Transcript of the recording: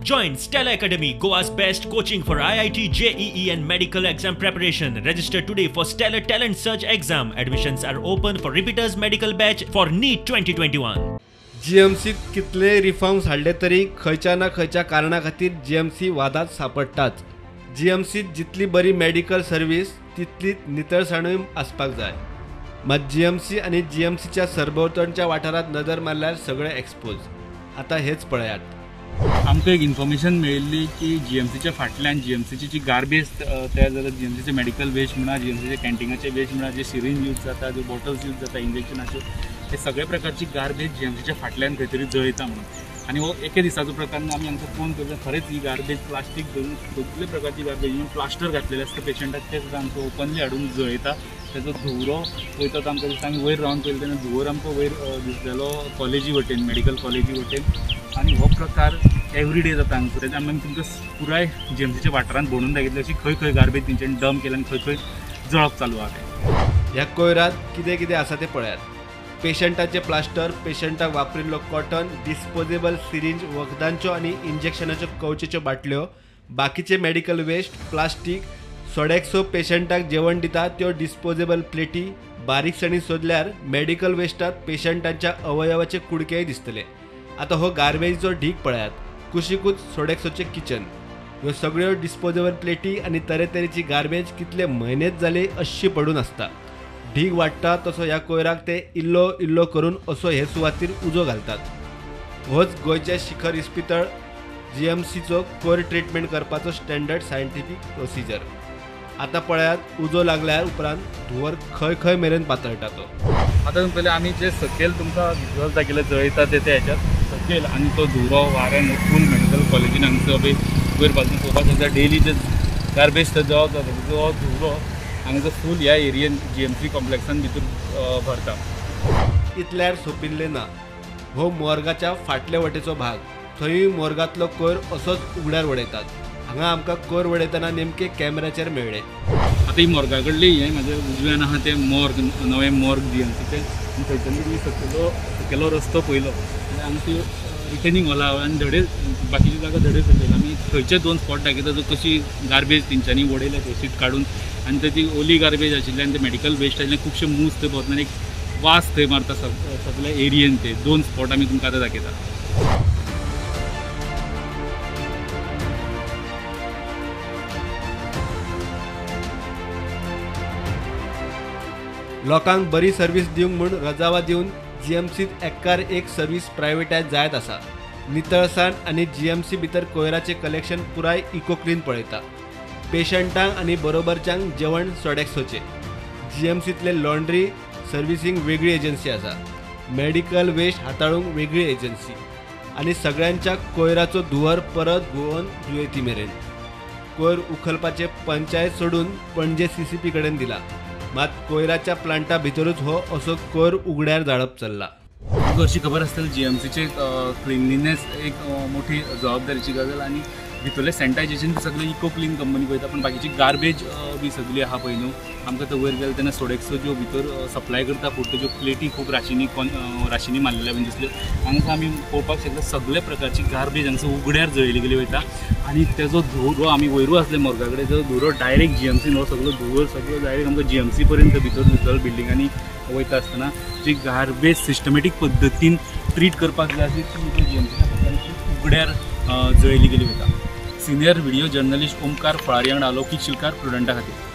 Join Stellar Academy, Goa's best coaching for IIT, JEE and medical exam preparation. Register today for Stellar Talent Search exam. Admissions are open for repeaters medical batch for NEET 2021. जीएमसीत कितले reforms हाडले तरी खंयच्या ना खंयच्या कारणा खातीर GMC वादात सापडटाच. जीएमसीत जितली बरी मेडिकल सर्वीस तितली नितळसाणूय आसपाक जाय. मात जीएमसी आनी जीएमसीच्या सरभोंवतणच्या वाठारांत नदर मारल्यार सगळें एक्सपोज. आतां हेच पळयात. आमकां एक इन्फॉर्मेशन मेळिल्ली की जीएमसीच्या फाटल्यान जीएमसीची जी गार्बेज तयार जाता, जीएमसीचे मेडिकल वेस्ट म्हणा, जीएमसीचे कॅन्टिनाचे वेस्ट म्हणा, जे सिरींज यूज जाता, ज्यो बॉटल्स यूज जाता इंजेक्शनाच्यो, हे सगळे प्रकारची गार्बेज जीएमसीच्या फाटल्यान खंय तरी जळयता म्हणून. आनी हो एके दिसाचो प्रकार न्हू, आमी हांगसर फोन करता, खरेंच ही गार्बेज प्लास्टीक धरून सगळे प्रकारची गार्बेज, इवन प्लास्टर घातलेलें आसता पेशंटाक तें सुद्दां आमकां ओपनली हाडून जळयता. तेजो धुंवरो वयता तो आमकां दिसता. आमी वयर रावन पळयलें तेन्ना धुंवर आमकां वयर दिसलेलो कॉलेजी वटेन, मेडिकल कॉलेजी वटेन. आनी हो प्रकार एवरी डे जाता हांगसर. तेन्ना आमी तुमकां पुराय जीएमसीच्या वाठारांत भोंवडून दाखयतले अशी खंय खंय गार्बेज तेंच्यांनी डंप केला आनी खंय खंय जळप चालू आहा तें. ह्या कोयरात कितें कितें आसा तें पळयात. पेशंटाचे प्लास्टर, पेशंटाक वापरिल्लो कॉटन, डिस्पोजेबल सिरिंज, वखदांच्यो आनी इंजेक्शनाच्यो कवचेच्यो बाटल्यो, बाकीचे मेडिकल वेस्ट, प्लास्टीक, सोडेक्सो पेशंटाक जेवण दिता त्यो डिस्पोजेबल प्लेटी. बारीकसाणी सोदल्यार मेडिकल वेस्टात पेशंटांच्या अवयवाचे कुडकेय दिसतले. आतां हो गार्बेजीचो ढीक पळयात. कुशीकूच सोडेक्सोचें किचन. ह्यो सगळ्यो डिस्पोजेबल प्लेटी आनी तरेतरेची गार्बेज कितले म्हयनेच जाले अशी पडून आसता. ढीग वाडटा तसो ह्या कोयराक ते इल्लो इल्लो करून असो हे सुवातीर उजो घालतात. होच गोंयचे शिखर इस्पितळ जीएमसीचो कोयर ट्रिटमेंट करपाचो स्टँडर्ड सायंटिफीक प्रोसिजर. आतां पळयात उजो लागल्या उपरांत धुंवर खंय खंय मेरेन पातळटा तो. आतां पयलीं आमी जे सकयल तुमकां विजुअल दाखयले जळयता ते हेच्यात सकयल, आनी तो धुंवरो वाऱ्यान फूल मेडिकल कॉलेजीन हांगसर पळय वयर बाजून पळोवपाक शकता. डेली जे गार्बेज थंय जळप जाता तो धुंवरो हांगासर फूल ह्या एरियेन जीएमसी कॉम्प्लेक्सान भितर भरता. इतल्यार सोंपिल्लें ना. हो मोर्गाच्या फाटले वटेचो भाग. थंयूय मोर्गांतलो कोयर असोच उगड्यार उडयतात. हांगा आमकां कोयर उडयतना नेमके कॅमेराचेर मेळ्ळे. आतां ही मोर्गा कडली हें म्हाज्या उजव्यान आहा तें मोर्ग, नवें मोर्ग जीएमसीचें. थंयच्यान तुमी सकयलो रस्तो पळयलो जाल्यार हांगा ती रिटर्निंग हॉल आहा आनी धडे बाकीची जागा धडे सकयल. आमी थंयचे दोन स्पॉट दाखयता जो कशी गार्बेज तेंच्यांनी उडयल्या थंयशीच काडून, आनी थंय ओली गार्बेज आशिल्ली आनी ते मेडिकल वेस्ट आशिल्ले, खुबशे मूस थंय भोंवतना एक वास थंय मारता सगल्या एरियेन. ते दोन स्पॉट आमी तुमकां आतां दाखयता. लोकांक बरी सर्वीस दिवंक म्हूण रजावा दिवन जीएमसीत एकार एक सर्वीस प्रायवेटायज जायत आसा. नितळसाण आनी जीएमसी भितर कोयराचें कलेक्शन पुराय इको क्लीन पळयता. पेशंटांक आनी बरोबरच्यांक जेवण सोडेक्सोचें. जीएमसींतले लॉन्ड्री सर्विसींग वेगळी एजन्सी आसा, मेडिकल वेस्ट हाताळूंक वेगळी एजन्सी, आनी सगळ्यांच्या कोयराचो धुंवर परत घुंवोवन दुयेंती मेरेन. कोयर उखलपाचें पंचायत सोडून पणजे सीसीपी कडेन दिला. मात कोयराच्या प्लांटा भितरूच हो असो कोयर उगड्यार जाळप चल्ला. तुमकां अशी खबर आसतली जीएमसीचे क्लिनलीनेस एक मोठी जबाबदारीची गजाल, आनी भितरलें सॅनिटायजेशन सगळें इको क्लीन कंपनी पळयता, पूण बाकीची गार्बेज बी सगळी आहा पळय न्हू. आमकां थंय वयर गेले तेन्ना सोडेक्सो ज्यो भितर सप्लाय करता फूड, ज्यो प्लेटी खूब राशींनी राशींनी मारलेल्या बीन दिसल्यो. हांगासर आमी पळोवपाक शकता सगळे प्रकारची गार्बेज हांगसर उगड्यार जळयली गेली वयता, आनी तेजो धुंवरो आमी वयरूय आसले मोर्गा कडेन, तेजो धुंवरो डायरेक्ट जीएमसीन हो सगळो धुंवर सगळो डायरेक्ट आमकां जीएमसी पर्यंत भितर भितर बिल्डिंगांनी वयता आसतना जी गार्बेज सिस्टमॅटीक पद्दतीन ट्रीट करपाक जाय आसली ती जीएमसीच्या फाटल्यान उगड्यार जळयली गेली वयता. Senior video journalist Omkar Falari वांगडा लौकीक शिलकार, प्रुडंटा खातीर.